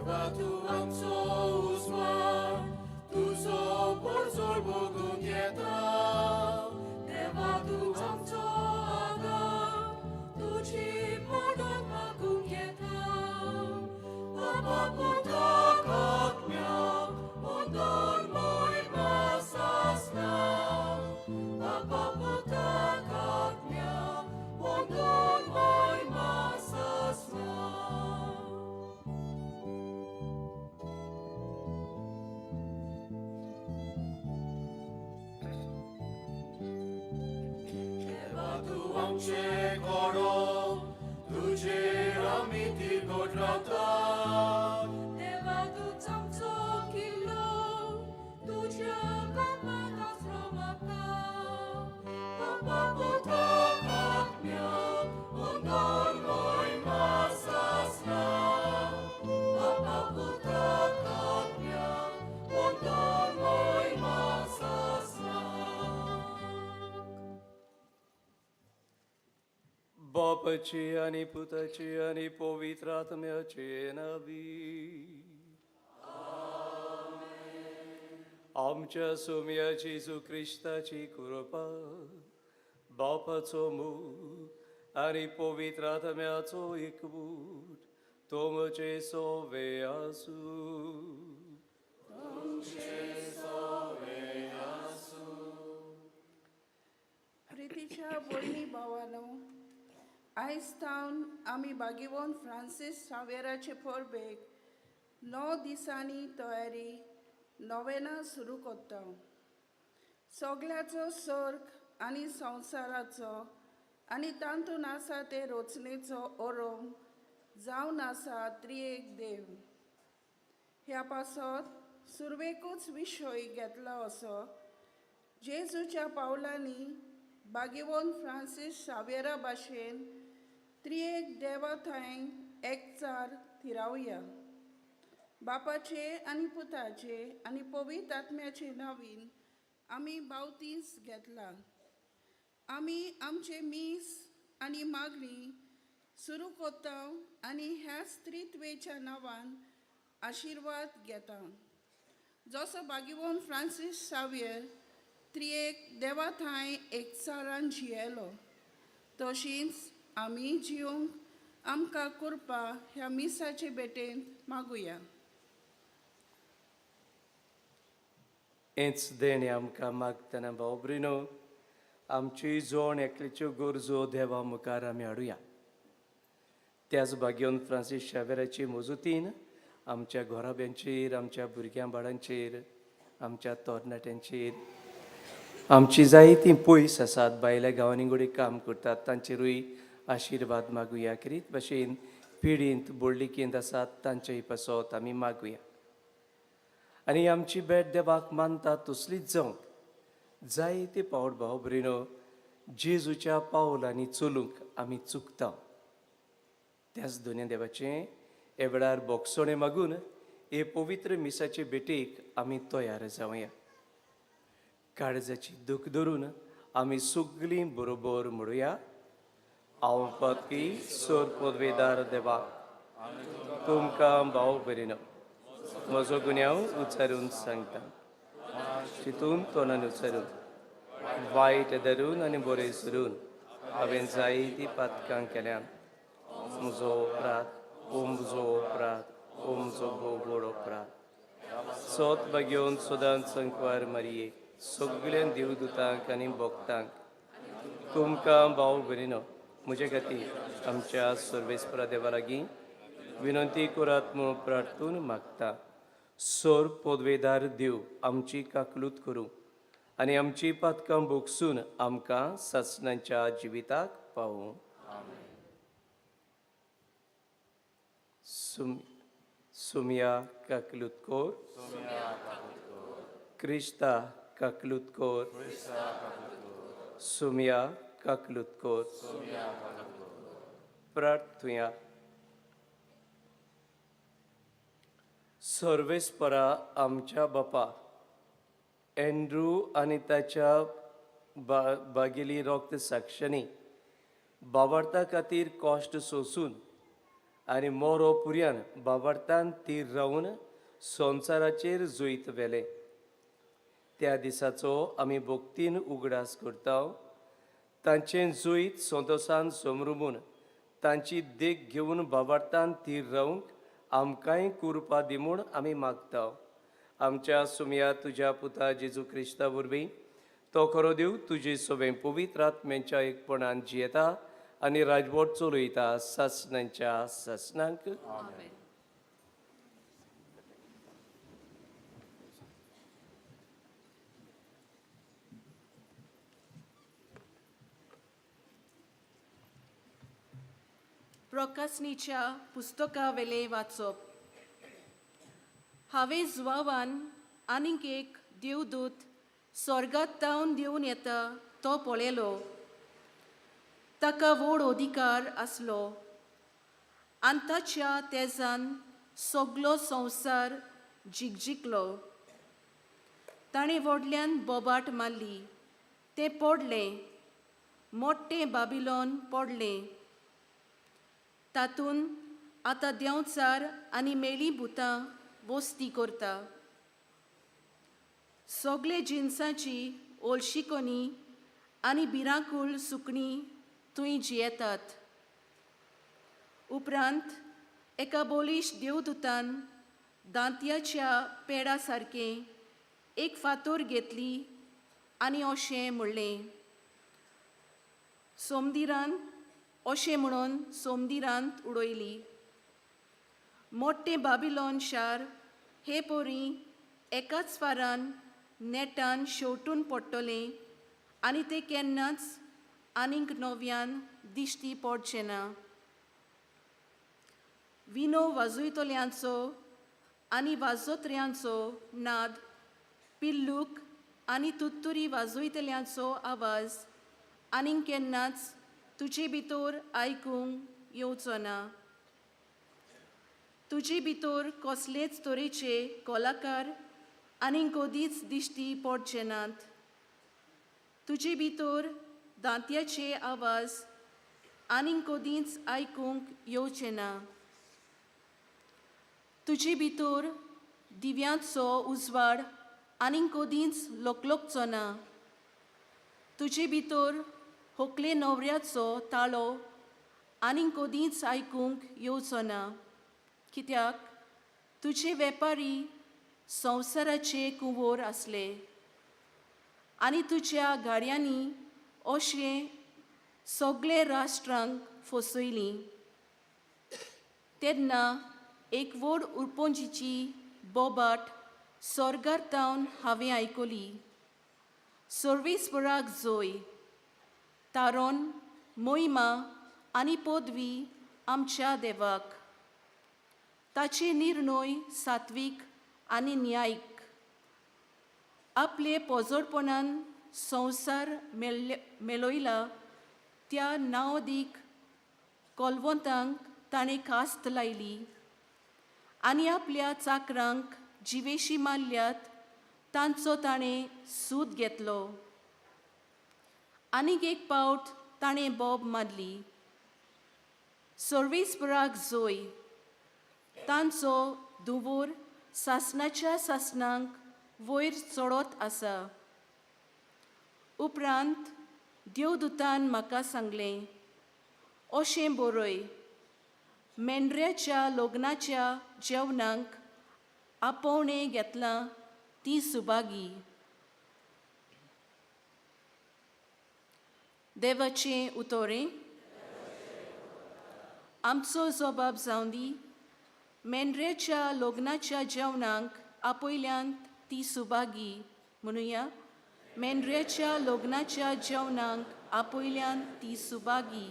देवा तूं आमचो उजवाड, तुजो परजळ बघूंक येता. देवा तूं आमचो आदार, तुजी मदत मागूंक येता. बाबा पुताक आत्म्याक वंदन मोहिमा सासणाक. बाबा पुताक आत्म्याक वंदन मोहिमा सासणाक. देवा तूं आमचें कोडो, तुजेर आमी तिरगट रावतात. देवा तूंच आमचो किल्लो, तुज्या कामाक आसरो मागता. बापा पुताक आत्म्याक वंदन मोहिमा सासणाक. बापा पुताक आत्म्याक वंदन मोहिमा सासणाक. बापाची आनी पुताची आनी पवित्र आत्म्याचे नावी. आमच्या सोम्या जेजू क्रिस्ताची कृपा, बापाचो मोग आनी पवित्र आत्म्याचो एकवट तुमचे सोवे आसूं. प्रितीच्या भयणी भावानो, आयज थावन आमी बागीवन फ्रांसीस सावेराचे परबेक 9 दिसांनी तयारी नोवेनां सुरू करता. सगल्याचो सर्ग आनी संवसाराचो आनी तातूंत आसा ते रचनेचो ओरोम जावन आसा त्रिएक देव. ह्या पासत सुरवेकूच विशय घेतला असो जेजूच्या पावलांनी बागेवन फ्रांसीस शावेरा भाशेन त्रिएक देवा थंय एकचार थिरावया. बापाचे आनी पुताचे आनी पवित्र आत्म्याचे नांवान आमी बावतीस घेतला. आमी आमचे मीस आनी मागणी सुरू करता आनी ह्या त्रित्वेच्या नांवान आशिर्वाद घेता. जसो बागीवन फ्रांसीस सावियर त्रिएक देवा थांय एकचारान जियेलो, तशींच आमी जिवंक आमकां कृपा ह्या मिसाचे भेटेंत मागुया. हेंच देणें आमकां मागतना भाव भयणो, आमची जोण एकल्याच्यो गरजो देवा मुखार आमी हाडुया. त्याच भाग्योन फ्रांसीस शावेराची मजुतीन आमच्या घोराब्यांचेर, आमच्या भुरग्यां बाळांचेर, आमच्या तरणाट्यांचेर, आमची जायतीं पयस आसात, भायल्या गांवांनी घडये काम करतात तांचेरूय आशिर्वाद मागुया. करीत भशेन पिडींत बोडलिकेंत आसात तांचेय पासत आमी मागुया. आनी आमची भेट देवाक मानता तसलीच जावंक जायते पावट भाव भयणो जेजूच्या पावलांनी चलूंक आमी चुकता. त्याच दोनया देवाचें हे वेळार बोगसणें मागून हे पवित्र मिसाचे भेटेक आमी तयार जावया. काळजाची दूख धरून आमी सगळीं बरोबर म्हणुया. हांव पातकी सोर पदवेदार देवा, तुमकां भाव भरिना म्हजो गुन्यांव उच्चारून सांगता. चिंतून तोंडान उच्चारून, वायट धरून आनी बरें सरून हांवें जायतीं पातकां केल्यान. म्हजो अपराध, ओ म्हजो अपराध, ओ म्हजो भोव व्हड अपराध. सोत बागेवन सदांच संकवार मारये, सगळ्या देवदूतांक आनी भक्तांक, तुमकां भाव भरिनो म्हजे खातीर आमच्या सर्वेस्परा देवा लागीं विनंती करात म्हूण प्रार्थून मागता. सोर पदवेदार देव आमची काकलूत करूं आनी आमची पातकां भोगसून आमकां सासणाच्या जिविताक पावूं. सुमिया काकलूत कोर. क्रिस्ता काकलूत कोर. सुमिया काकलूत कोर. प्रार्थुया. सर्वेस्परा आमच्या बापा एंड्रू आनी ताच्या बागेली रोक्त साक्षांनी बाबार्था खातीर कश्ट सोसून आनी मोरो पुर्यान बाबार्थान तीर रावन संवसाराचेर जैत व्हेलें. त्या दिसाचो आमी भक्तीन उगडास करता. तांचें जैत संतोसान समरुमून तांची देख घेवन बाबार्थान तीर रावंक आमकांय कुरपा दी म्हूण आमी मागता. आमच्या सुमया तुज्या पुता जेजू क्रिस्ता वरवीं तो खरो देव तुजे सगळें पवित्र आत्म्यांच्या एकपणान जियेता आनी राजवट चलयता सासणांच्या सासणांक. प्रकासनीच्या पुस्तका वेलें वाचप. हांवें जुवावान आनीक एक देवदूत स्वर्गात तावन देवन येता तो पळयलो. ताका व्हड अधिकार आसलो आनी ताच्या तेजान सगलो संवसार जिगजिकलो. ताणें व्हडल्यान बोबाट मारली, तें पडलें, मोट्टें बाबिलोन पडलें. तातूंत आतां देंवचार आनी मेळी भुतां वस्ती करता. सगळे जिनसांची ओलशिकोनी आनी भिरांकूळ सुकणीं थंय जियेतात. उपरांत एका बोलीश देवदूतान दांतयाच्या पेडा सारकें एक फातोर घेतली आनी अशें म्हणलें, सोमदिरान अशें म्हणून सोमदिरांत उडयली. मोट्टें बाबिलोन शार हे पोरी एकाच फारान नेटान शेवटून पडटलें आनी तें केन्नाच आनीक नव्यान दिश्टी पडचें ना. विनो वाजयतल्यांचो आनी वाजोत्र्यांचो नाद, पिल्लूक आनी तुत्तुरी वाजयतल्यांचो आवाज आनीक केन्नाच तुजे भितर आयकूंक येवचो ना. तुजे भितर कसलेच तरेचे कलाकार आनीक कदीच दिश्टी पडचे नात. तुजे भितर दांतयाचे आवाज आनीक कदीच आयकूंक येवचे ना. तुजे भितर दिव्यांचो उजवाड आनीक कदीच लोकलोकचो ना. तुजे भितर होकले न्हवऱ्याचो ताळो आनीक कदीच आयकूंक येवचो ना. कित्याक तुजे वेपारी संवसाराचे कुंवोर आसले आनी तुज्या गाडयांनी अशें सगळे राष्ट्रांक फसयलीं. तेन्ना एक व्हड उरपोंजीची बोबाट स्वर्गार तावन हांवें आयकली, सर्वेस्पराक जोय, तारोन मोहिमा आनी पदवी आमच्या देवाक. ताचे निर्णय सात्वीक आनी न्यायीक. आपले पोजोडपणान संवसार मेळयला त्या नांवदीक कोलवंतांक ताणें कास्त लायली आनी आपल्या चाकरांक जिवेशी मारल्यात तांचो ताणें सूद घेतलो. आनीक एक पावट ताणें बोब मारली, सर्वेस्पराक जोय, तांचो दुवोर सासणाच्या सासणांक वयर चडत आसा. उपरांत देवदूतान म्हाका सांगलें, अशें बरय, मेंढऱ्याच्या लग्नाच्या जेवणाक आपोवणें घेतलां ती सुभागी. देवाचें उतोरें. आमचो जबाब जावं दी, मेंढऱ्याच्या लग्नाच्या जेवणाक आपयल्यान ती सुभागी. म्हणुया, मेंढऱ्याच्या लग्नाच्या जेवणाक आपयल्यान ती सुभागी.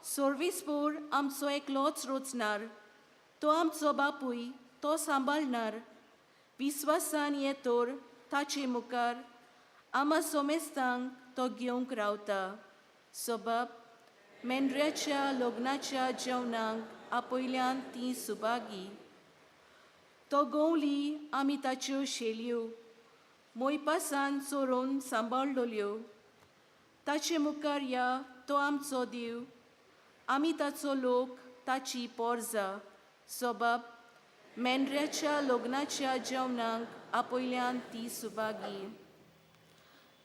सर्वेस्पोर आमचो एकलोच रोचणार, तो आमचो बापूय, तो सांबाळणार. विस्वासान येतोर ताचे मुखार आमा सोमेस्तांक तो घेवंक रावता. सोबाब मेंढऱ्याच्या लग्नाच्या जेवणाक आपयल्यान ती सुभागी. तो गोवली आमी ताच्यो शेलयो मोयपासान चोरून सांबाळ्ळल्यो. ताचे मुखार या, तो आमचो देव, आमी ताचो लोक ताची पोरजा सोबाब मेंढऱ्याच्या लग्नाच्या जेवणाक आपयल्यान ती सुभागी.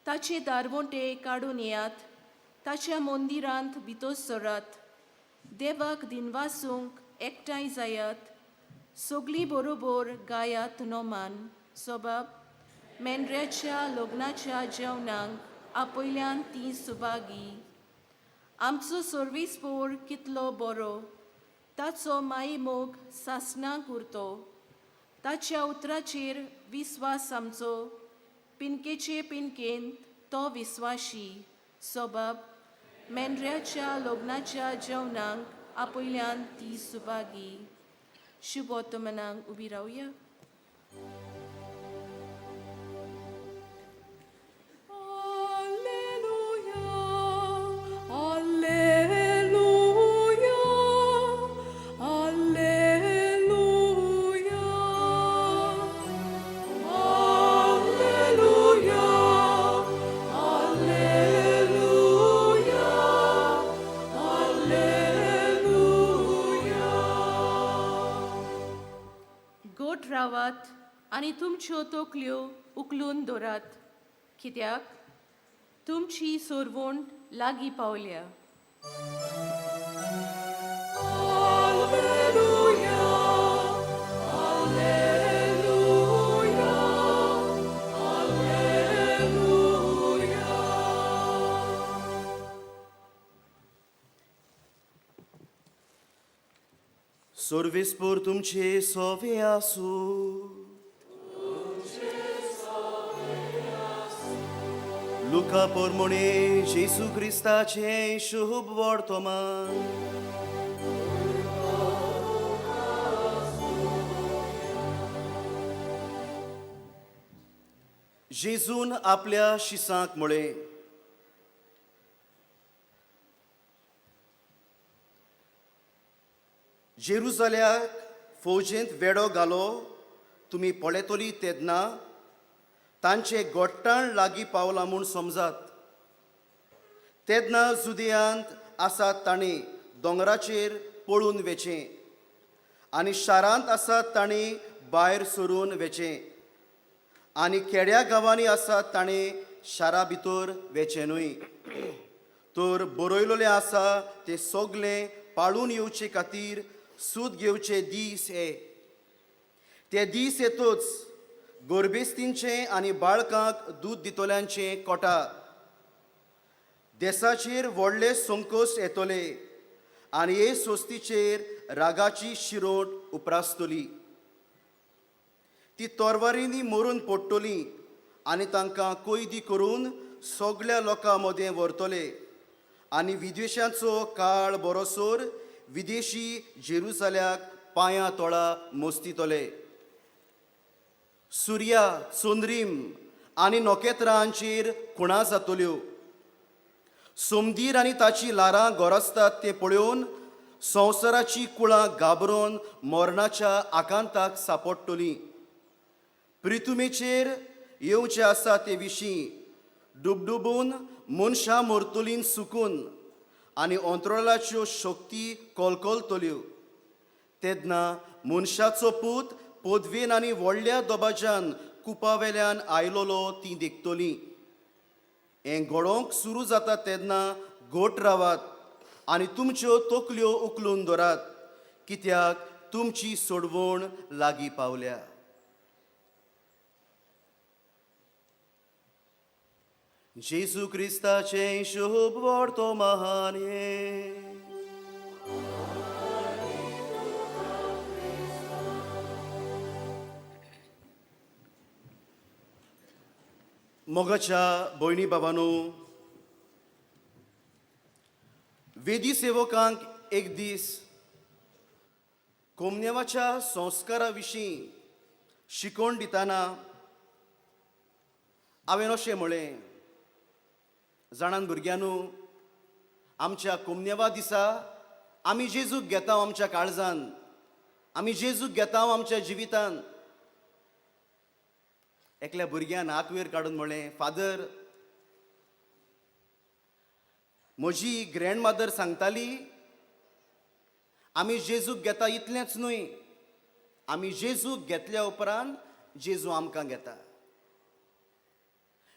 ताचे दारवंटे काडून येयात, ताच्या मंदिरांत भितर सरात, देवाक दिनवासूंक एकठांय जायात, सगळीं बरोबर गायात नोमान सोबाब मेंढऱ्याच्या लग्नाच्या जेवणाक आपयल्यान ती सुभागी. आमचो सर्वीस पोर कितलो बरो, ताचो माई मोग सासणाक उरतो, ताच्या उतराचेर विस्वास आमचो पिनकेचे पिनकेन तो विस्वाशी सोबाब मेंढऱ्याच्या लग्नाच्या जेवणाक आपयल्यान ती सुभागी. शुभोत्तमनाक उबी रावया. Alleluia, Alleluia, Alleluia, Alleluia, Alleluia, Alleluia. गोट रावात आनी तुमच्यो तकल्यो उखलून दवरात, कित्याक तुमची सोरवण लागीं पावल्या. Alleluia, Alleluia, Alleluia. सर्वेस्पोर तुमचे सोवे आसूं. लुका पोरमोणे जेसू क्रिस्ताचें शुभ वर्तमान. जेजून आपल्या शिसांक म्हळें, जेरुजाल्याक फौजेंत वेडो घालो तुमी पळयतली तेन्ना तांचे गोट्टाण लागीं पावलां म्हूण समजात. तेन्ना जुदयांत आसात तांणी दोंगराचेर पळून वेचें आनी शारांत आसात तांणी भायर सरून वेचें आनी खेड्या गांवांनी आसात तांणी शारा भितर वेचें न्हय. तर बरयलेलें आसा तें सगलें पाळून येवचे खातीर सूद घेवचे दीस हे. ते दीस येतच गोरबेस्तींचें आनी बाळकांक दूद दितल्यांचें कोटा. देसाचेर व्हडले संकोश येतले आनी हे सोस्तीचेर रागाची शिरोट उप्रासतली. ती तोरवारींनी मरून पडटली आनी तांकां कैदी करून सगल्या लोकां मदें व्हरतले आनी विदेशांचो काळ बरोसर विदेशी जेरुजाल्याक पांयां तोळा मोस्तितले. सुर्या चंद्रीम आनी नखेत्रांचेर खुणा जातल्यो. सोमदीर आनी ताची ल्हारां गोरजतात तें पळोवन संवसाराची कुळां घाबरून मरणाच्या आकांताक सांपडटलीं. प्रितुमेचेर येवचें आसा ते विशीं डुबडुबून मनशां मरतलीं सुकून आनी अंतराळाच्यो शक्ती कलकलतल्यो. तेन्ना मनशाचो पूत पदवेन आनी व्हडल्या दबाज्यान कुपा वेल्यान आयलोलो तीं देखतलीं. हें घडोवंक सुरू जाता तेन्ना घट रावात आनी तुमच्यो तकल्यो उखलून दवरात, कित्याक तुमची सोडवण लागीं पावल्या. जेजू क्रिस्ताचें शुभ वर्तमान हें. मोगाच्या भयणी बाबांनो, वेदी सेवकांक एक दीस कोमनेवाच्या संस्कारा विशीं शिकोवण दितना हांवें अशें म्हळें, जाणान भुरग्यांनो, आमच्या कोमनेवा दिसा आमी जेजूक घेता आमच्या काळजान, आमी जेजूक घेता आमच्या जिवितान. एकल्या भुरग्यान हात वयर काडून म्हळें, फादर, म्हजी ग्रँडमदर सांगताली आमी जेजूक घेता इतलेंच न्हय, आमी जेजूक घेतल्या उपरांत जेजू आमकां घेता.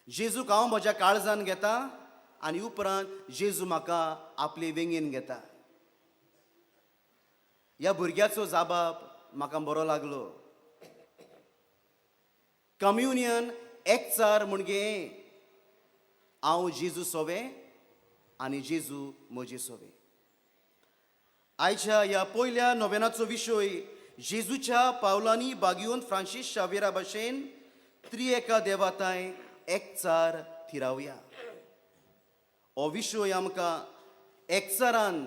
जेजूक हांव म्हज्या काळजान घेता आनी उपरांत जेजू म्हाका आपले वेंगेन घेता. ह्या भुरग्याचो जाबाब म्हाका बरो लागलो. कम्युनियन एकचार म्हणजे हांव जेजू सोवें आनी जेजू म्हजे सोवें. आयच्या ह्या पयल्या नोवेनाचो विशय जेजूच्या पावलांनी बागयोवन फ्रांसीस शावेरा भशेन त्रिएका देवाताय एकचार थिरावया. हो विशय आमकां एकचारान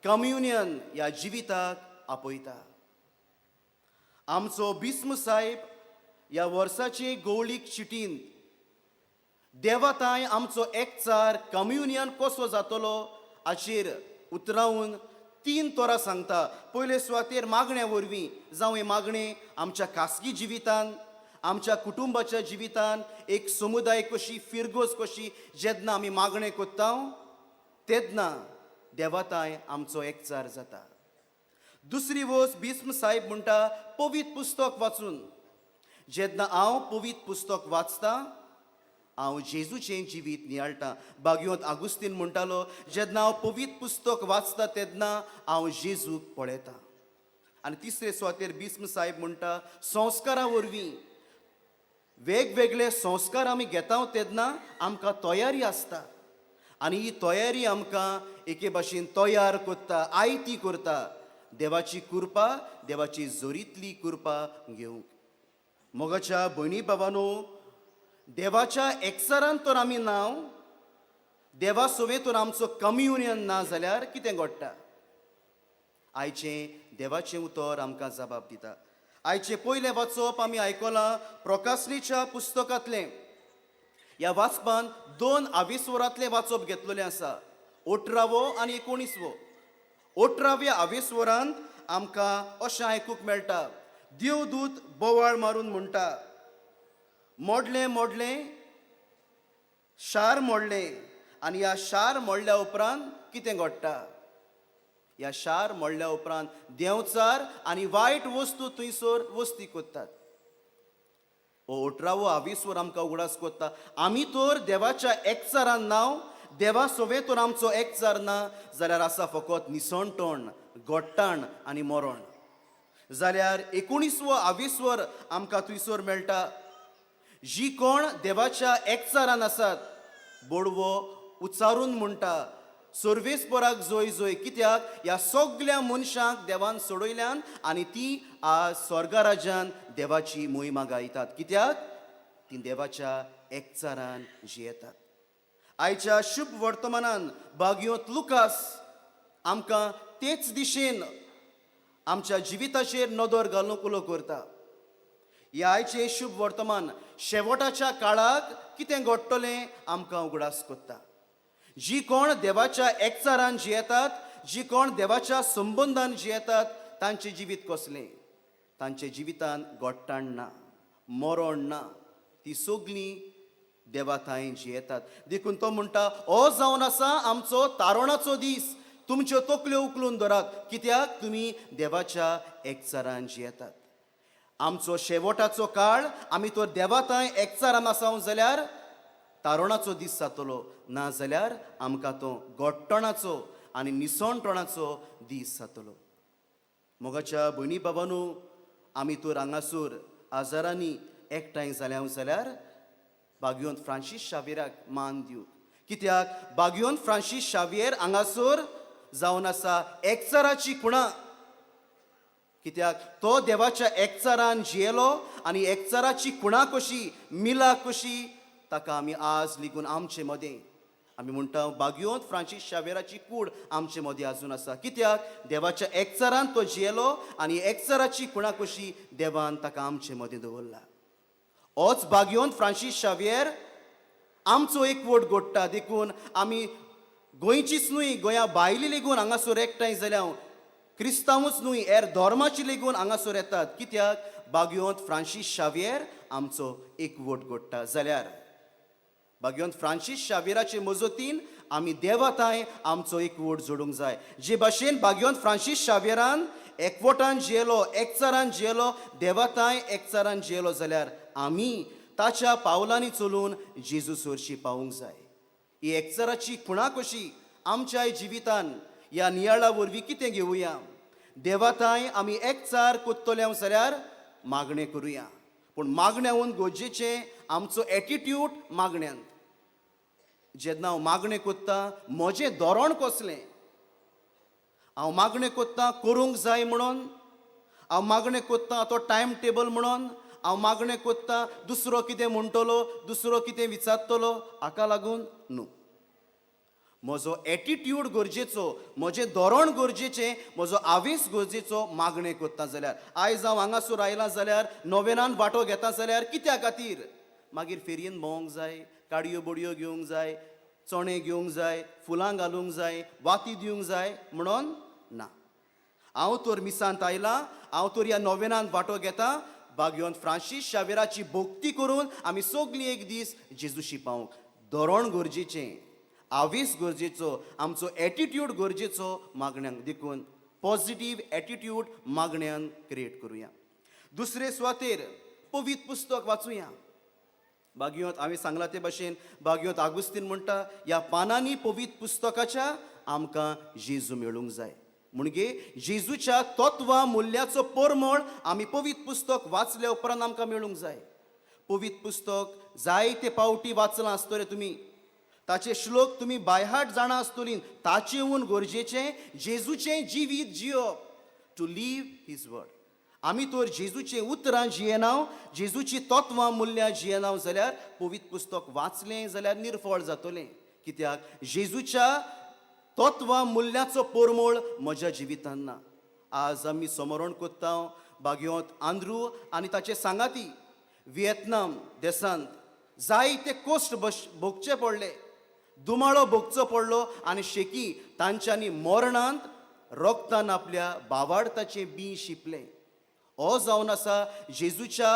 कम्युनियन ह्या जिविताक आपयता. आमचो भीस्म साहेब ह्या वर्साचे गवळीक चिटींत देवाताय आमचो एकचार कम्युनियन कसो जातलो हाचेर उतरावन तीन तोरां सांगता. पयले सुवातेर मागण्या वरवीं, जावं हें मागणें आमच्या खासगी जिवितान, आमच्या कुटुंबाच्या जिवितान एक समुदाय कशी फिरगोज कशी जेन्ना आमी मागणें करता तेन्ना देवाताय आमचो एकचार जाता. दुसरी वस्त भीस्म साहेब म्हणटा पवित्र पुस्तक वाचून. जेन्ना हांव पवित्र पुस्तक वाचता हांव जेजूचें जिवीत नियाळटा. बागयोंत आगुस्तीन म्हणटालो जेन्ना हांव पवित्र पुस्तक वाचता तेन्ना हांव जेजूक पळयता. आनी तिसरे सुवातेर भीस्म साहेब म्हणटा संस्कारा वरवीं वेगवेगळे संस्कार आमी घेता तेन्ना आमकां तयारी आसता आनी ही तयारी आमकां एके भाशेन तयार करता, आयती करता देवाची कृपा, देवाची जोरीतली कृपा घेवंक. मोगाच्या भयणी बाबानो, देवाच्या एकचारान तर आमी नाव, देवा सोवे तर आमचो कम्युनियन ना जाल्यार कितें घडटा? आयचें देवाचें उतर आमकां जबाब दिता. आयचें पयलें वाचप आमी आयकलां प्रकासनीच्या पुस्तकांतलें. ह्या वाचपान दोन आवेस्वरांतलें वाचप घेतलेलें आसा, 18वो आनी 19वो. 18व्या आवेस्वरांत आमकां अशें आयकूंक मेळटा, देवदूत बोवाळ मारून म्हणटा, मोडलें मोडलें शार मोडलें. आनी ह्या शार मोडल्या उपरांत कितें घडटा? ह्या शार मोडल्या उपरांत देंवचार आनी वायट वस्तू थंयसर वस्ती करतात. हो 18वो आविस्वर आमकां उगडास करता आमी तर देवाच्या एकचारान नाव, देवा सोवे तर आमचो एकचार ना जाल्यार आसा फकत निसणटण, गोट्टाण आनी मरण. जाल्यार 19वो आविस्वर आमकां थंयसर मेळटा, जी कोण देवाच्या एकचारान आसात बोडवो उच्चारून म्हणटा सर्वेस्पराक जोय जोय, कित्याक ह्या सगल्या मनशांक देवान सोडयल्यान आनी ती आज स्वर्गराज्यान देवाची मोहिमा गायतात, कित्याक ती देवाच्या एकचारान जियेतात. आयच्या शुभ वर्तमानान बागयोंत लुकास आमकां तेच दिशेन आमच्या जिविताचेर नदर घालूंक उलो करता. ह्या आयचें शुभ वर्तमान शेवटाच्या काळाक कितें घडटलें आमकां उगडास करता. जी कोण देवाच्या एकचारान जियेतात, जी कोण देवाच्या संबंदान जियेतात तांचें जिवीत कसलें? तांच्या जिवितान गोट्टाण ना, मरण ना, ती सगळीं देवा थंय जियेतात. देखून तो म्हणटा हो जावन आसा आमचो तारणाचो दीस, तुमच्यो तकल्यो उखलून धरात, कित्याक तुमी देवाच्या एकचारान जियेतात. आमचो शेवटाचो काळ आमी तो देवा थंय एकचारान आसाव जाल्यार तारणाचो दीस जातलो, ना जाल्यार आमकां तो गोट्टणाचो आनी निसणटणाचो दीस जातलो. मोगाच्या भयणी बाबानू, आमी तर हांगासर हजारांनी एकठांय जाल्या जाल्यार बागयोन फ्रांसीस शावेराक मान दिवंक, कित्याक बागयोन फ्रांसीस शावियर हांगासर जावन आसा एकचाराची खुणा, कित्याक तो देवाच्या एकचारान जियेलो आनी एकचाराची खुणा कशी, मिला कशी ताका आमी आज लिगून आमचे मदें आमी म्हणटा बागयोन फ्रांसीस शावेराची कूड आमचे मदें आजून आसा, कित्याक देवाच्या एकचारान तो जियेलो आनी एकचाराची खुणा कशी देवान ताका आमचे मदें दवरला. होच बागयोन फ्रांसीस शावियर आमचो एकवट गोडटा. देखून आमी गोंयचीच न्हय, गोंया भायली लेगून हांगासर एकठांय जाल्या, क्रिस्तांवूच न्हय हेर धर्माची लेगून हांगासर येतात, कित्याक बागयोंत फ्रांसीस शावियर आमचो एकवट गोडटा. जाल्यार बागयोंत फ्रांसीस शावियराचे मजतीन आमी देवाताय आमचो एकवट जोडूंक जाय. जे भाशेन भाग्योन फ्रांसीस शाव्यरान एकवटान जियेलो, एकचारान जियेलो, देवाताय एकचारान जियेलो जाल्यार आमी ताच्या पावलांनी चलून जेजू सरशी पावूंक जाय. ही एकचाराची खुणा कशी आमच्याय जिवितान ह्या नियाळा वरवीं कितें घेवया? देवाताय आमी एकचार कोत्तले जाल्यार मागणें करुया, पूण मागण्याहून गरजेचें आमचो एटिट्यूड मागण्यांत. जेन्ना हांव मागणें कोत्ता म्हजें धोरण कसलें? हांव मागणें कोत्ता करूंक जाय म्हणून, हांव मागणें कोत्ता तो टायम टेबल म्हणून, हांव मागणें कोत्ता दुसरो कितें म्हणटलो, दुसरो कितें विचारतलो, हाका लागून न्हू. म्हजो एटिट्यूड गरजेचो, म्हजें धोरण गरजेचें, म्हजो आवेस गरजेचो मागणें कोत्ता जाल्यार. आयज हांव हांगासर आयलां जाल्यार, नोवेनान वांटो घेता जाल्यार कित्या खातीर? मागीर फेरयेन भोंवंक जाय, काडयो बडयो घेवंक जाय, चणे घेवंक जाय, फुलां घालूंक जाय, वाती दिवंक जाय म्हणून ना. हांव तर मिसांत आयलां, हांव तर ह्या नोवेनान वांटो घेता, बागयोन फ्रांसीस शावेराची भक्ती करून आमी सगलीं एक दीस जेजूशी पावूंक. धोरण गरजेचें, आवेस गरजेचो, आमचो एटिट्यूड गरजेचो मागण्यांक. देखून पॉजिटीव एटिट्यूड मागण्यान क्रिएट करुया. दुसरे सुवातेर पवित्र पुस्तक वाचुया. बागयोत हांवें सांगलां ते भाशेन बागयोत आगुस्तीन म्हणटा, ह्या पानांनी पवित्र पुस्तकाच्या आमकां जेजू मेळूंक जाय. म्हणजे जेजूच्या तत्वा मुल्याचो परमळ आमी पवित्र पुस्तक वाचल्या उपरांत आमकां मेळूंक जाय. पवित्र पुस्तक जायते पावटी वाचलां आसतलें तुमी, ताचे श्लोक तुमी बायहार्ट जाणा आसतली. ताचेहून गरजेचें जेजूचें जिवीत जियोप, टू लीव his word. आमी तर जेजूचें उतरां जियेना, जेजूची तत्वां मुल्यां जियेना जाल्यार पवित्र पुस्तक वाचलें जाल्यार निर्फळ जातलें. कित्याक जेजूच्या तत्वां मुल्याचो परमळ म्हज्या जिवितान ना. आज आमी समरण कोत्ता बागयोत आंद्रू आनी ताचे सांगाती विएतनाम देशांत जायते कश्ट भोगचे पडले, दुमाळो भोगचो पडलो आनी शेकी तांच्यांनी मरणांत रोगतान आपल्या बावाडताचें बीं शिंपलें. हो जावन आसा जेजूच्या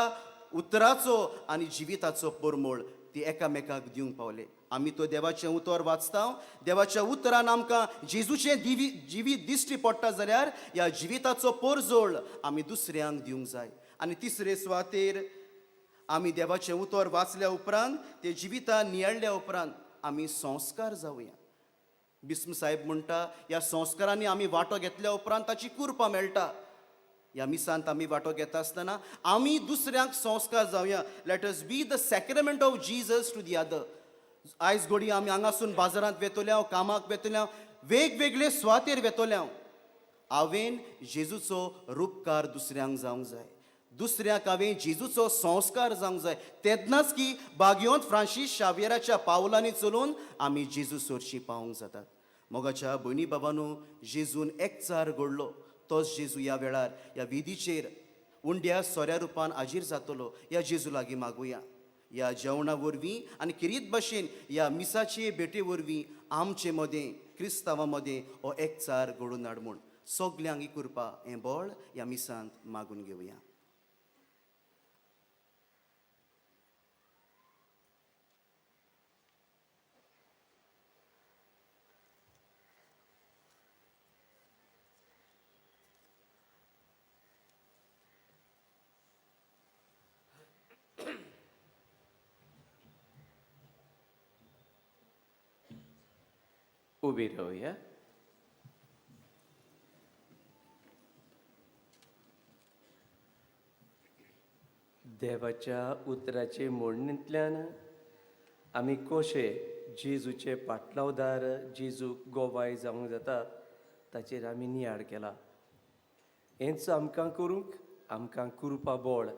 उतराचो आनी जिविताचो परमळ ती एकामेकाक दिवंक पावले. आमी तो देवाचें उतर वाचता, देवाच्या उतरान आमकां जेजूचें जिवीत दिश्टी पडटा जाल्यार ह्या जिविताचो परजोळ आमी दुसऱ्यांक दिवंक जाय. आनी तिसरे सुवातेर आमी देवाचें उतर वाचल्या उपरांत, ते जिवितां नियाळ्ळ्या उपरांत आमी संस्कार जावया. बिस्म साहेब म्हणटा, ह्या संस्कारांनी आमी वांटो घेतल्या उपरांत ताची कुरपा मेळटा. ह्या मिसांत आमी वांटो घेता आसतना आमी दुसऱ्यांक संस्कार जावया. Let us be the sacrament of Jesus to the other. आयज घोडी आमी हांगासून बाजारांत वेतले, कामाक वेतले, वेगवेगळे सुवातेर वेतले, हांवें जेजूचो रुपकार दुसऱ्यांक जावंक जाय, दुसऱ्याक हांवें जेजूचो संस्कार जावंक जाय. तेन्नाच की बागयोंत फ्रांसीस शाव्यराच्या पावलांनी चलून आमी जेजू सरशी पावूंक जातात. मोगाच्या भयणी बाबानू, जेजून एकचार घडलो, तोच जेजू ह्या वेळार ह्या विधीचेर उंड्या सोऱ्या रुपान हाजीर जातलो. ह्या जेजू लागीं मागुया. ह्या जेवणा वरवीं आनी किरीत भाशेन ह्या मिसाचे भेटे वरवीं आमचे मदें क्रिस्तांवां मदें हो एकचार घडोवन हाड म्हूण सगल्यांक ही कृपा हें बळ ह्या मिसांत मागून घेवया. उबी रावया. देवाच्या उतराचे मोडणींतल्यान आमी कशे जेजूचे पाटलावदार, जेजूक गोवाय जावंक जाता ताचेर आमी नियाळ केला. हेंच आमकां करूंक आमकां कृपा बळ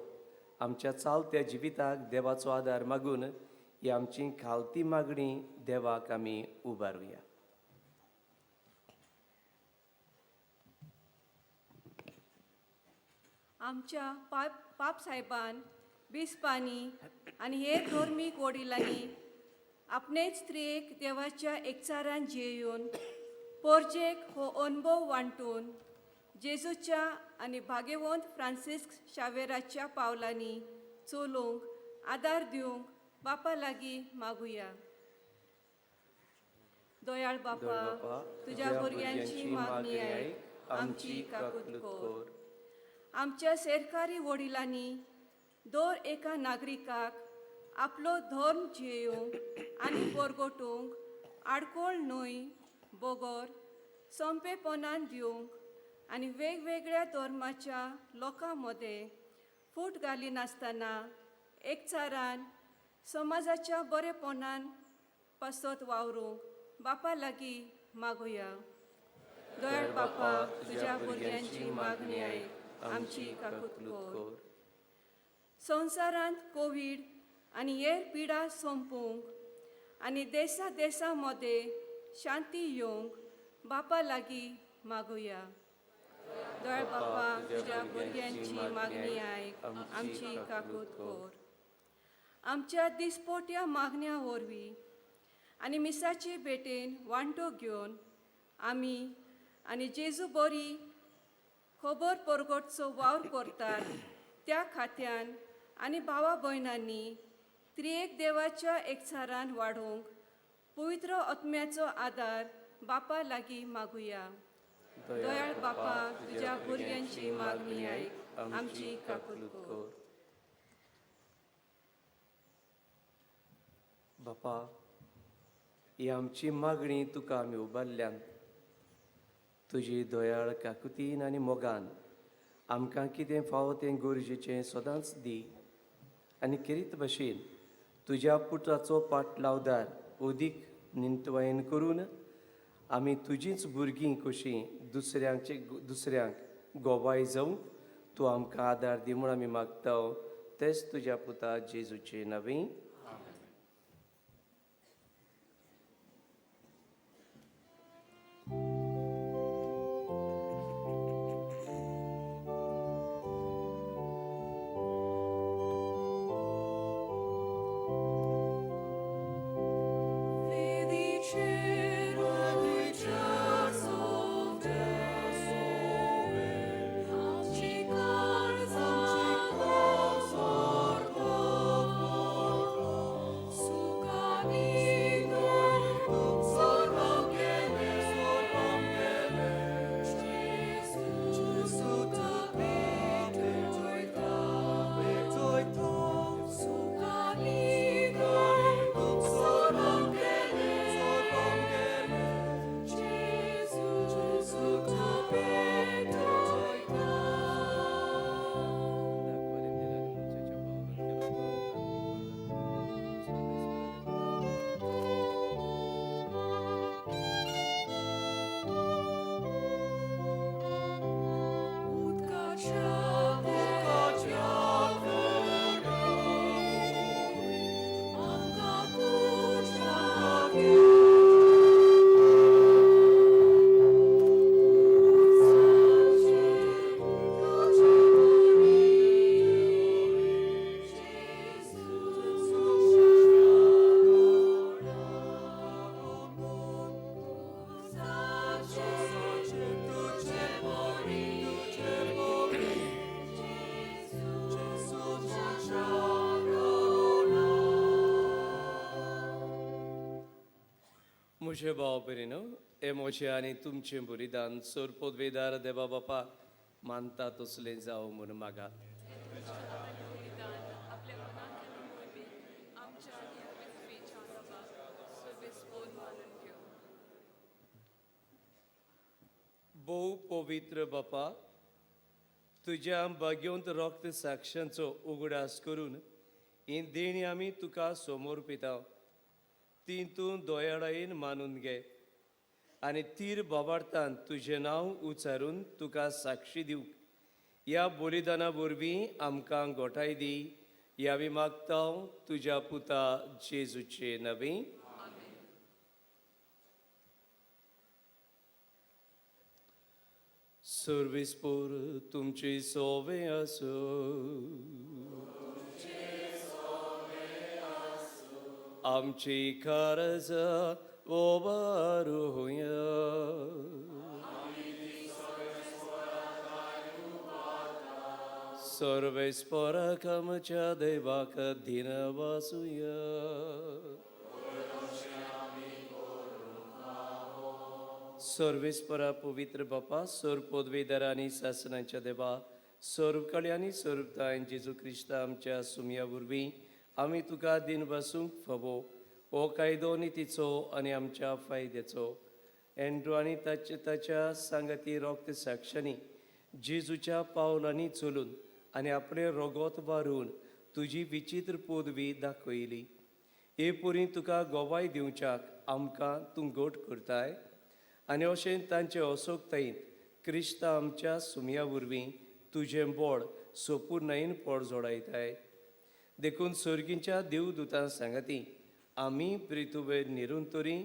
आमच्या चालत्या जिविताक देवाचो आदार मागून ही आमची खालती मागणी देवाक आमी उबारुया. आमच्या पाप साहेबान, बिस्पांनी आनी हेर धर्मीक वडिलांनी आपणेच स्त्रियेक देवाच्या एकचारान जियेवन पोरजेक हो अणभव वांटून जेजूच्या आनी भाग्यवंत फ्रांसिस्क शावेराच्या पावलांनी चलोवंक आदार दिवंक बापा लागीं मागुया. दयाळ बापा, बापा, तुज्या भुरग्यांची मागणी आयक, आमची काकूत कर. आमच्या सरकारी वडिलांनी दर एका नागरिकाक आपलो धर्म जियेवंक आनी बरगोटूंक आडकोळ न्हय बगर सोंपेपणान दिवंक आनी वेगवेगळ्या धर्माच्या लोकां मदें फूट घालिनासतना एकचारान समाजाच्या बरेपणान पासत वावरूंक बापा लागीं मागुया. दयाळ बापा, तुज्या भुरग्यांची मागणी आयक, आमची काकूत कर. संवसारांत कोवीड आनी हेर पिडा सोंपूंक आनी देसा देसा मदें शांती येवंक बापा लागीं मागुया. दयाळ बापा, तुज्या भुरग्यांची मागणी आयक, आमची काकूत कर. आमच्या दिसपोट्या मागण्या वरवीं आनी मिसाचे भेटेन वांटो घेवन आमी आनी जेजू बरी खबर परगटचो वावर करतात त्या खात्यान आनी भावा भयणांनी त्रिएक देवाच्या एकचारान वाडोवंक पवित्र आत्म्याचो आदार बापा लागीं मागुया. दयाळ बापा, तुज्या भुरग्यांची मागणी आयक, आमची काकूत कर. बापा, ही आमची मागणी तुका आमी उबारल्यान तुजी दयाळ काकुतीन आनी मोगान आमकां कितें फावो तें गरजेचें सदांच दी आनी खेरीत भशेन तुज्या पुताचो पाटलावदार अदीक निंतवायन करून आमी तुजीच भुरगीं कशीं दुसऱ्यांचे दुसऱ्यांक गोवाय जावंक तूं आमकां आदार दी म्हूण आमी मागता, तेच तुज्या पुता जेजूचे नवी. म्हजे भाव भयणीनो, हे म्हजें आनी तुमचें बलिदान सोरपोदवेदार देवा बापा मानता तसलें जावं म्हूण मागात. भोव पवित्र बापा, तुज्या भाग्योंत रक्त साक्षांचो उगडास करून ही देणी आमी तुका समर्पिता, ती तूं दयाळायेन मानून घे आनी तीर बाबार्थान तुजें नांव उच्चारून तुका साक्षी दिवंक ह्या बलिदाना वरवीं आमकां गोठाय दी. ह्या आमी मागता तुज्या पुता जेजूचे नवी. सर्वेस्पोर तुमची सोवे आसूं. आमची खारज ओबारुया. सर्वेस्पोराक आमच्या देवाक धीन वासुया. सर्वेस्परा पवित्र बापा, सर्व पदवेदार आनी सासनाच्या देवा, सर्व कळे सर्वतायन जेजू क्रिस्ता आमच्या सुमया वरवीं आमी तुका दिन बसूंक फावो हो कायदो नितीचो आनी आमच्या फायद्याचो. एंड्रू आनी ताचे ताच्या सांगाती रोक्त साक्षांनी जेजूच्या पावलांनी चलून आनी आपलें रोगोत वारून तुजी विचित्र पदवी दाखयली. हे पुरी तुका गोवाय दिवच्याक आमकां तूं गोट करताय आनी अशें तांचे असोकतायेंत क्रिस्ता आमच्या सुमया वरवीं तुजें बोड सोपूर्णायेन पोड जोडायताय. देखून सर्गीच्या देवदूतां सांगाती आमी प्रितुवेर निरंतरी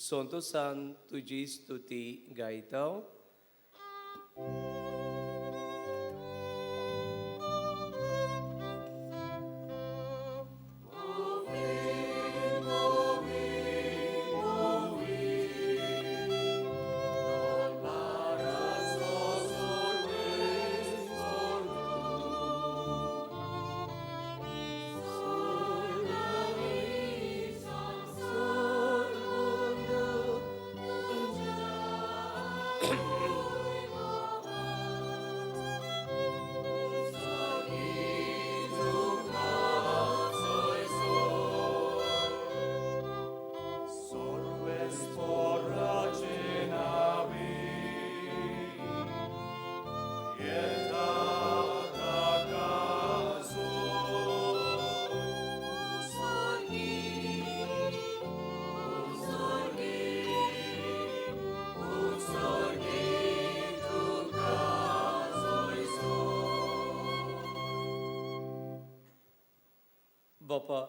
संतोसान तुजी स्तुती गायता. बापा,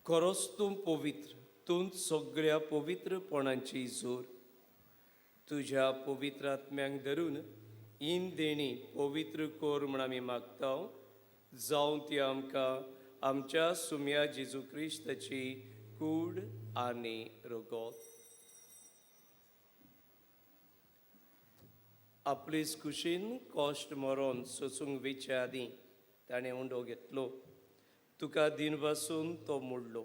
खरोच तूं पवित्र, तूं सगळ्या पवित्रपणाची जोर. तुज्या पवित्र आत्म्यांक धरून इन देणी पवित्र कर म्हूण आमी मागता, जावं ती आमकां आमच्या सुम्या जेजू क्रिस्ताची कूड आनी रगत. आपलेच कुशीन कश्ट मरोन सोसूंक वेचे आदीं ताणें उंडो घेतलो, तुका दिन बसून तो मोडलो,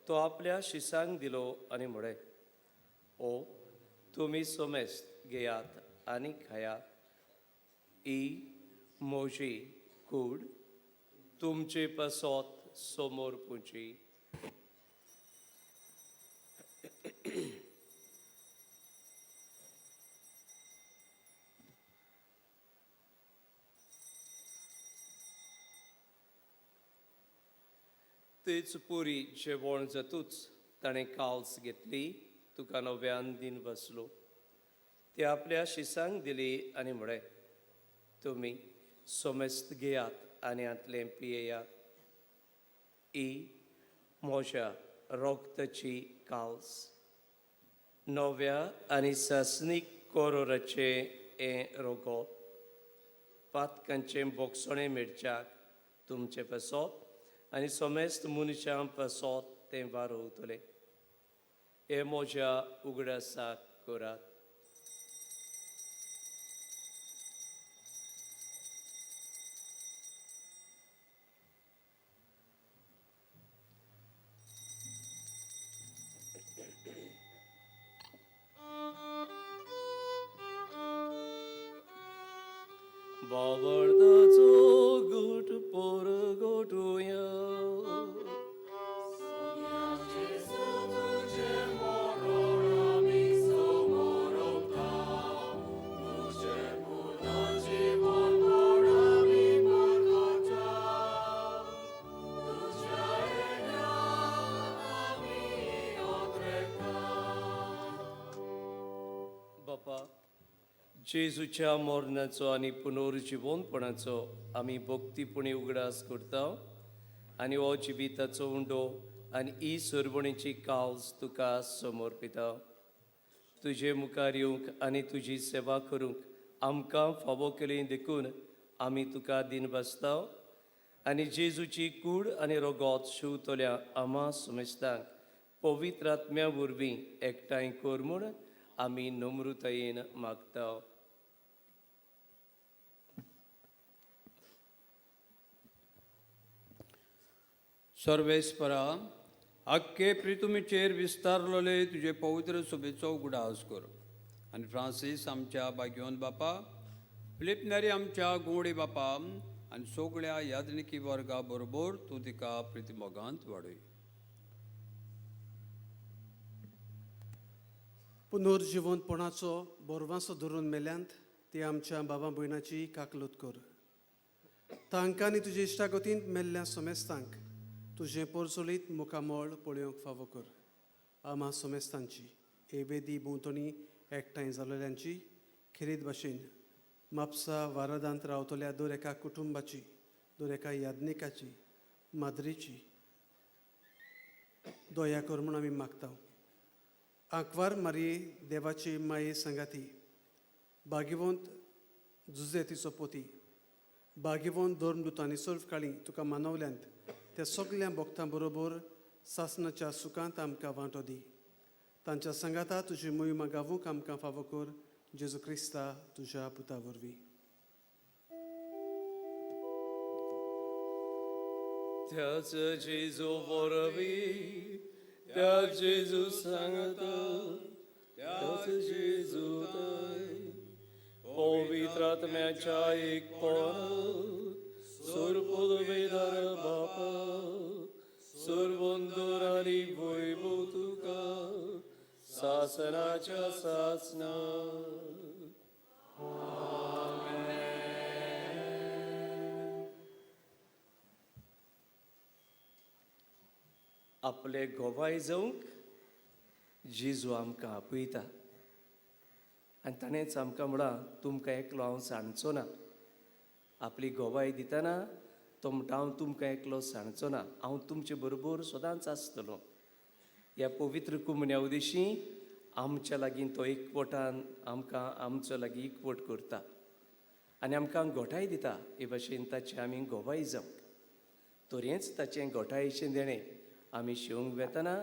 तो आपल्या शिसांक दिलो आनी म्हळें, ओ तुमी सोमेस्त घेयात आनी खायात, ही म्हजी कूड तुमचे पासत समोर पुची. तेच पुरी जेवण जातूच ताणें काल्स घेतली, तुका नव्यान दिन बसलो, ती आपल्या शिसांक दिली आनी म्हळें, तुमी सोमेस्त घेयात आनी हांतलें पियेयात, ही म्हज्या रोगताची काल्स, नव्या आनी सासणीक कोरोराचें हें रोगत, पातकांचें बोगसणें मेळच्याक तुमचें पासत आनी सोमेस्त मनशां पासत तें वारोवतलें. हे म्हज्या उगडासाक करात. बावळताचो गुट पोरगोटुया. बापा, जेजूच्या मरणाचो आनी पुनर्जिवनपणाचो आमी भक्तीपणी उगडास करता आनी हो जिविताचो उंडो आनी ही सरवणीची कावज तुका समर्पिता. तुजे मुखार येवंक आनी तुजी सेवा करूंक आमकां फावो केली देखून आमी तुका दिन बसता आनी जेजूची कूड आनी रोगोत शिंवतल्या आमा समेस्तांक पवित्र आत्म्या वरवीं एकठांय कर म्हूण आमी नम्रतायेन मागता. सर्वेस्परा आख्खे प्रितुमीचेर विस्तारलोले तुजे पवित्र सोबेचो उगडास कर आनी फ्रांसीस आमच्या बाग्योन बापा, फिलीप नेरी आमच्या गोवडे बापा आनी सगळ्या यादनिकी वर्गा बरोबर तूं तिका प्रितिमोगांत वाडय. पुनर्जिवंतपणाचो बोरवांसो धरून मेल्यांत ती आमच्या बाबा भयणाची काकलूत कर. तांकां आनी तुजे इश्टागतींत मेल्ल्या सोमेस्तांक तुजें पोरचोलीत मुखामळ पळोवंक फावो कर. आमा सोमेस्तांची हे वेदी भोंवतणी एकठांय जाल्ल्यांची खेरीत भाशेन म्हापसा वारादांत रावतल्या दर एका कुटुंबाची, दर एका याज्ञिकाची, माद्रीची दया कर म्हूण आमी मागता. आंकवार मारये देवाची माये सांगाती, भाग्यवंत जुजे तिचो पोती, भाग्यवंत धर्मदुतांनी सर्व काळी तुका मानवल्यांत त्या सगल्या भक्तां बरोबर सासणाच्या सुखांत आमकां वांटो दी. तांच्या सांगाता तुजी मोहिमा गावूंक आमकां फावो कर, जेजू क्रिस्ता तुज्या पुता वरवीं. त्याच जेजू वरवीं, त्या जेजू सांगता, त्याच जेजू थंय पवित्र आत्म्याच्या एकपणान सर्वपदवेदार बापा, सर्वंदूर आनी वैभव तुका सासनाच्या सासना. आपले गोवाय जावंक जेजू आमकां आपयता आनी ताणेंच आमकां म्हळां, तुमकां एकलो हांव सांडचो ना. आपली गोवाय दितना तो म्हणटा, हांव तुमकां एकलो सांडचो ना, हांव तुमचे बरोबर सदांच आसतलो. ह्या पवित्र कुमन्या उदेशी आमच्या लागीं तो एकवटान आमकां आमचो लागीं एकवट करता आनी आमकां घोटाय दिता. हे भाशेन ताचें आमी गोवाय जावंक तरेंच ताचें घोटायेचें देणें आमी शिवंक वेतना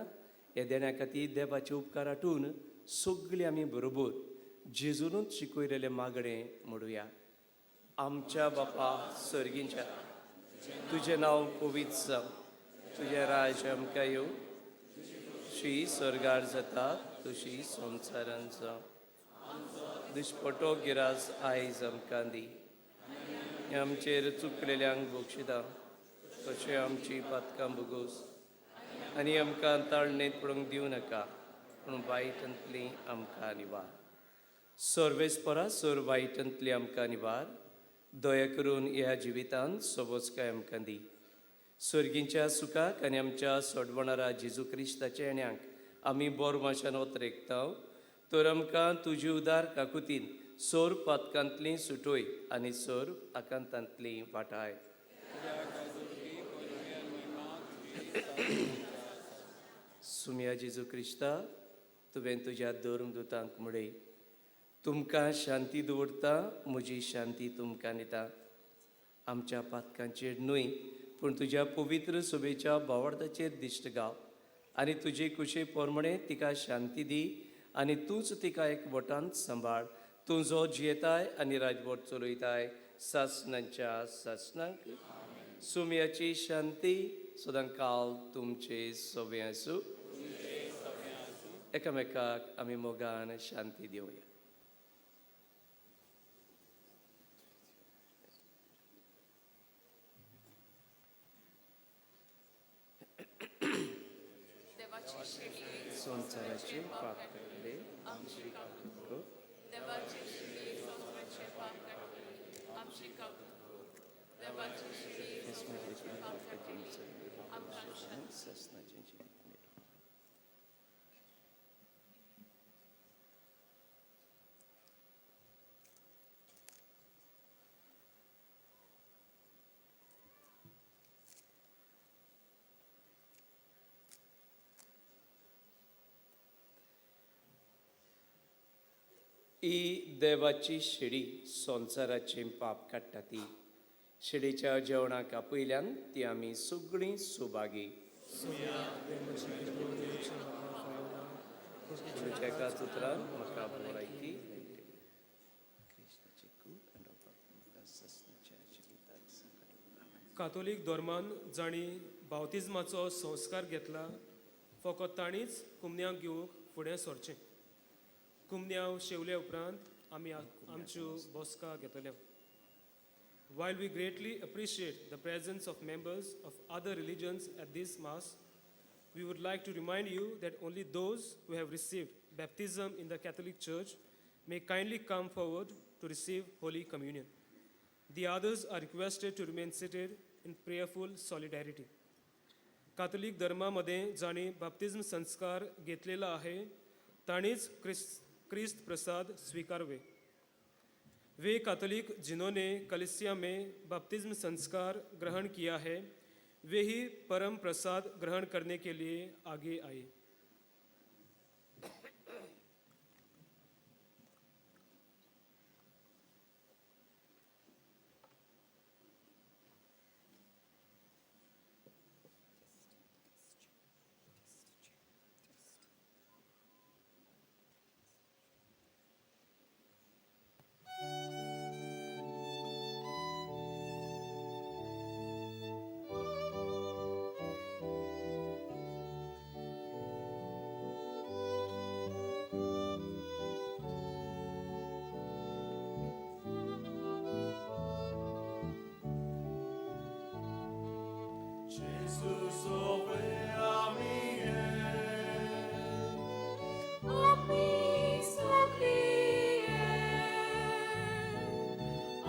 ह्या देण्या खातीर देवाचे उपकार आठून सगळीं आमी बरोबर जेजूनूच शिकयलेलें मागणें म्हणुया. आमच्या बापा सर्गींच्या, तुजें नांव पवित्र जावं, तुजें राज्य आमकां येवं, शी स्वर्गार जाता तशी संवसारान जावं. दिसपटो गिरास आयज आमकां दी, आमचेर चुकलेल्यांक बक्षिता तशें आमची पातकां भोगोस, आनी आमकां ताळणेंत पडूंक दिवं नाका, पूण वायटांतली आमकां निवार. सर्वेस्परा सर वायटांतली आमकां निवार, दया करून ह्या जिवितांत सोबोजकाय आमकां दी. सर्गींच्या सुखाक आनी आमच्या सोडवणारा जेजू क्रिस्ताच्या येण्याक आमी बोरमाशान ओतरेकता, तर आमकां तुजी उदार काकुतीन सोर पातकांतली सुटोय आनी सोर आकांतांतली वाटाय. सुमया जेजू क्रिस्ता, तुवें तुज्या धर्मदुतांक म्हळें, तुमकां शांती दवरता, म्हजी शांती तुमकां दिता. आमच्या पातकांचेर न्हय पूण तुज्या पवित्र सभेच्या भावार्थाचेर दिश्ट गाव आनी तुजे कुशे प्रमाणे तिका शांती दी आनी तूंच तिका एक वटांत सांबाळ. तूं जो जियेताय आनी राजवट चलयताय सासणाच्या सासणाक. सुमयाची शांती सदां काल तुमचे सवे आसूं. एकामेकाक आमी मोगान शांती दिवया. संवसाराचे पाप काडले आमची काकूत कर. देवाची शिडी संवसाराचे पाप काडटली आमची काकूत कर. देवाची शिडी संवसाराचे पाप काडटली आमकां शांती. सासणाचें जिवीत मेळूं. ही देवाची शिडी संवसाराचें पाप काडटा ती शिडीच्या जेवणाक आपयल्यान ती आमी सगळीं सुभागी. तुज्या एकाच उतरान म्हाका बरयती मेळटली. क्रिस्ताची कूड आनी रगत म्हाका सासणाच्या जिविताक सांगात. कातोलीक धर्मान जांणी बावतिज्माचो संस्कार घेतला फकत तांणीच कुमन्यांक घेवंक फुडें सरचें. कुमन्यांव शेवले उपरांत आमी आमच्यो बसका घेतले. While we greatly appreciate the presence of members of other religions at this Mass, we would like to remind you that only those who have received baptism in the Catholic Church may kindly come forward to receive Holy Communion. The others are requested to remain seated in prayerful solidarity. कातोलीक धर्मामध्ये जांणी बाप्तिज्म संस्कार घेतलेला आहे तांणीच क्रिस्त प्रसाद स्वीकारवे. वे कातोलिक जिन्होंने कलिसिया में बपतिस्म संस्कार ग्रहण किया है, वे ही परम प्रसाद ग्रहण करने के लिए आगे आए. Gesù sovre amie. Ami soglie,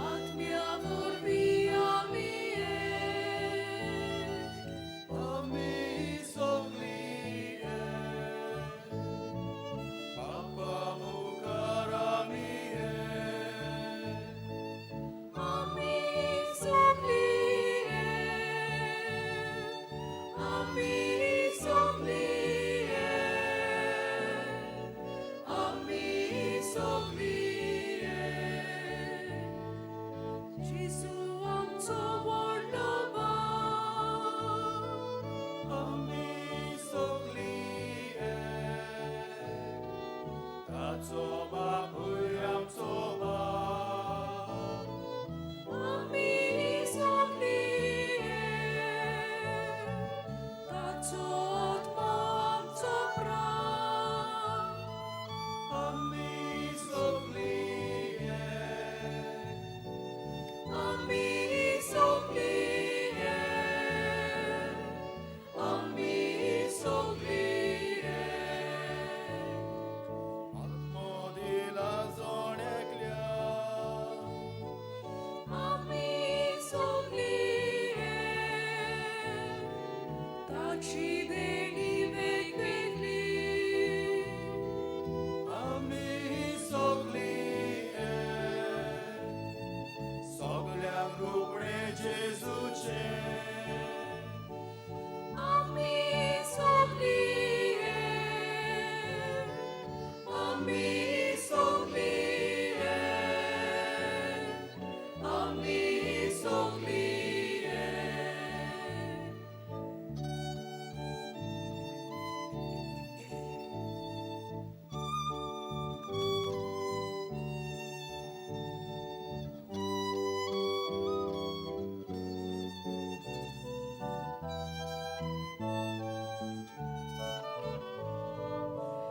atmia vorbi amie. Ami soglie, Papa mucar amie. Ami soglie, ami soglie, ami soglie. Gesù आमचो व्हडलो बाप. Ami soglie, ताचो बापूय आमचो बाप. आमी सगळीं ताचो आत्मो आमचो प्राण. Ami soglie, आमी सगळीं, आमी सगळीं. आत्मो दिला जण एकल्या. आमी सगळीं ताची देणी वेगवेगळी. आमी सगळीं सगळ्यांक रुपणें जेजूचें. आमी सगळीं, आमी सगळीं, आमी सगळीं.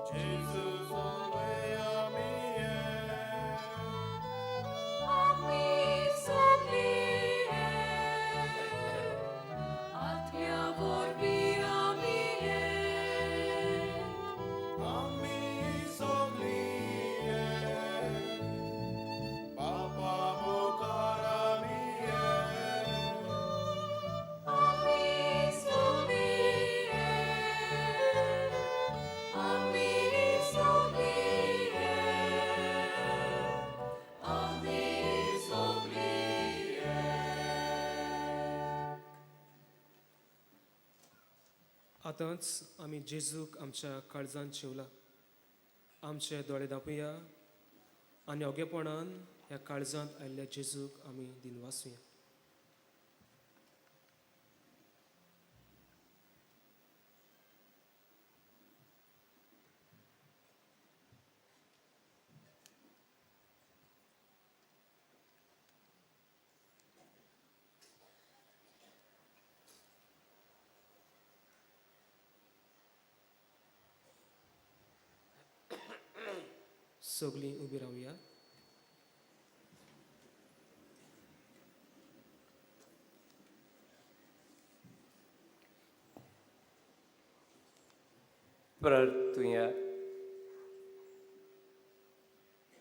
Gesù sovre amie. आमी सगळीं आत्म्या वरवीं आमी एक. आमी सगळीं बापा मुखार आमी एक. आमी सगळीं, आमी सगळीं, आमी सगळीं. आतांच आमी जेजूक आमच्या काळजांत शिवला. आमचे दोळे दापुया आनी ओगेपणान ह्या काळजांत आयिल्ल्या जेजूक आमी दिनवासुया. सगलीं उबी रावया. प्रार्थुया.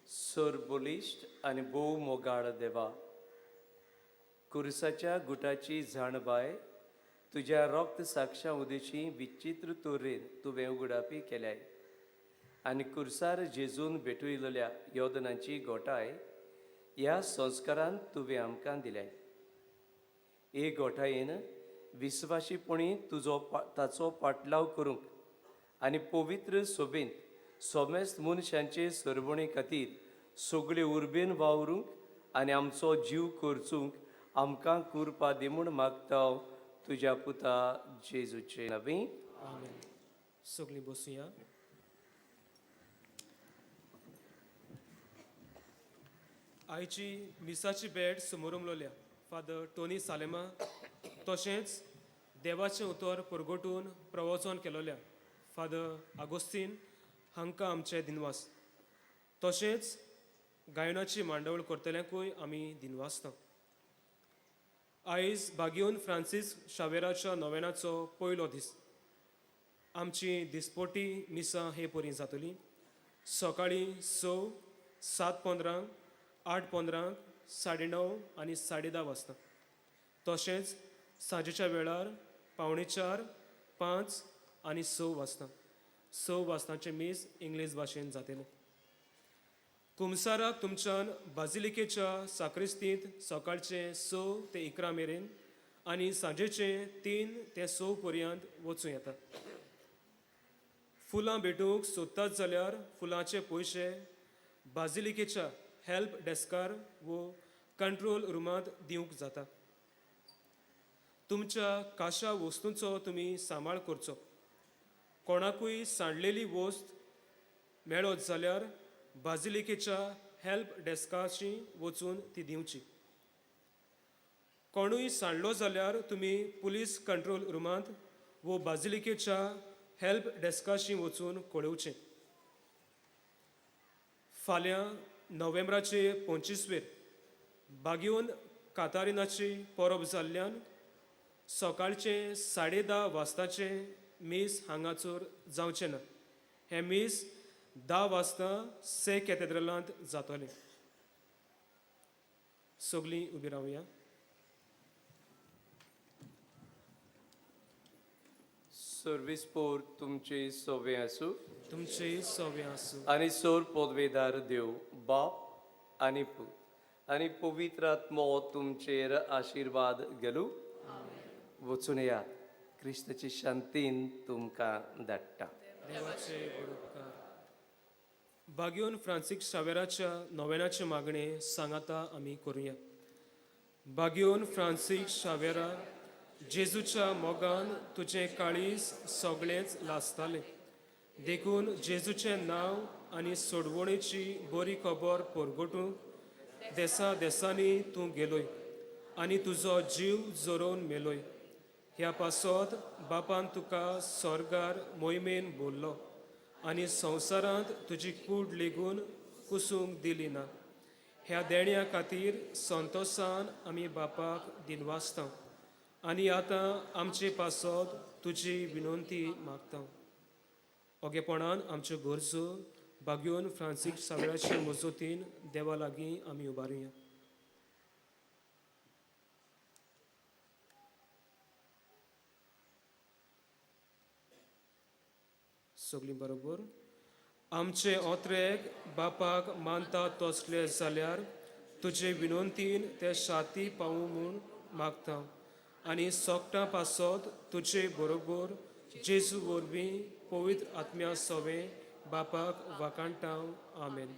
सरबलिश्ट आनी भोव मोगाळ देवा, कुरसाच्या गुटाची जाणबाय तुज्या रोक्त साक्षा उदेशी विचित्र तरेन तुवें उगडापी केल्याय आनी कुरसार जेजून भेटयलेल्या योदनांची गोठाय ह्या संस्कारान तुवें आमकां दिल्याय. हे गोठायेन विस्वाशीपणी तुजो ताचो पाटलाव करूंक आनी पवित्र सोबेंत सोमेस्त मनशांचे सरवणे खातीर सगळे उर्बेन वावरूंक आनी आमचो जीव करचूंक आमकां कुरपा दी म्हूण मागता तुज्या पुता जेजूचे नवी. आमेन. सगलीं बसुया. आयची मिसाची भेट समोरमलोल्या फादर टोनी सालेमा, तशेंच देवाचें उतर परगटून प्रवचन केलोल्या फादर आगोस्तीन हांकां आमचे दिनवास. तशेंच गायनाची मांडावळ करतल्यांकूय आमी दिनवासता. आयज बागियोन फ्रांसीस शावेराच्या नोवेनाचो पयलो दीस. आमची दिसपोटी मिसां हे परी जातली. सकाळीं 6, 7:15, 8:15, 9:30 आनी 10:30 वाजता. तशेंच सांजेच्या वेळार 3:45, 5 आनी 6 वाजता. 6 वाजताचें मीस इंग्लीश भाशेन जातलें. कुमसाराक तुमच्यान बाजिलिकेच्या साक्रिस्तींत सकाळचें 6 ते 11 मेरेन आनी सांजेचें 3 ते 6 पर्यंत वचूं येता. फुलां भेटूंक सोदतात जाल्यार फुलांचे पयशे बाजिलिकेच्या हेल्प डेस्कार वो कंट्रोल रुमांत दिवंक जाता. तुमच्या काशा वस्तूंचो तुमी सांबाळ करचो. कोणाकूय सांडलेली वस्त मेळत जाल्यार बाजिलिकेच्या हेल्प डेस्काशी वचून ती दिवची. कोणूय सांडलो जाल्यार तुमी पुलीस कंट्रोल रुमांत वो बाजिलिकेच्या हेल्प डेस्काशी वचून कळोवचें. फाल्यां नोव्हेंबराचे 25वेर बागियोन कातारिनाची परब जाल्ल्यान सकाळचें 10:30 वाजताचें मीस हांगासर जावचें ना. हें मीस 10 वाजता से कॅथेड्रलांत जातलें. सगलीं उबी रावया. सर्वीस पोर तुमचे सोवे आसूं. तुमचें सवें आसूं. आनी सोर पोदवेदार देव बाप आनी पूत आनी पवित्र आत्मो तुमचेर आशिर्वाद घालूं. वचून येयात. क्रिस्ताची शांतीन तुमकां धाडटा. देवाचे व्हड उपकार. बागियोन फ्रांसीक शावेराच्या नोवेनाचें मागणें सांगाता आमी करुया. बागियोन फ्रांसीक शावेरा, जेजूच्या मोगान तुजें काळीज सगळेंच लासतालें, देखून जेजूचें नांव आनी सोडवणेची बरी खबर परगटूंक देसा देसांनी तूं गेलोय आनी तुजो जीव जरोवन मेलोय. ह्या पासत बापान तुका स्वर्गार मोहिमेन बोल्लो आनी संवसारांत तुजी कूड लेगून कुसूंक दिली ना. ह्या देण्या खातीर संतोसान आमी बापाक दिनवासता आनी आतां आमचे पासत तुजी विनंती मागता. ओगेपणान आमच्यो गरजो बागयोन फ्रांसीक सावेराचे मजतीन देवा लागीं आमी उबारुया. सगलीं बरोबर. आमचे ओत्रेक बापाक मानता तसले जाल्यार तुजे विनंतीन ते शाती पावूं म्हूण मागता आनी सोकटां पासत तुजे बरोबर जेजू वरवीं पवित्र आत्म्या सवें बापाक वाकाणटा. आमेन.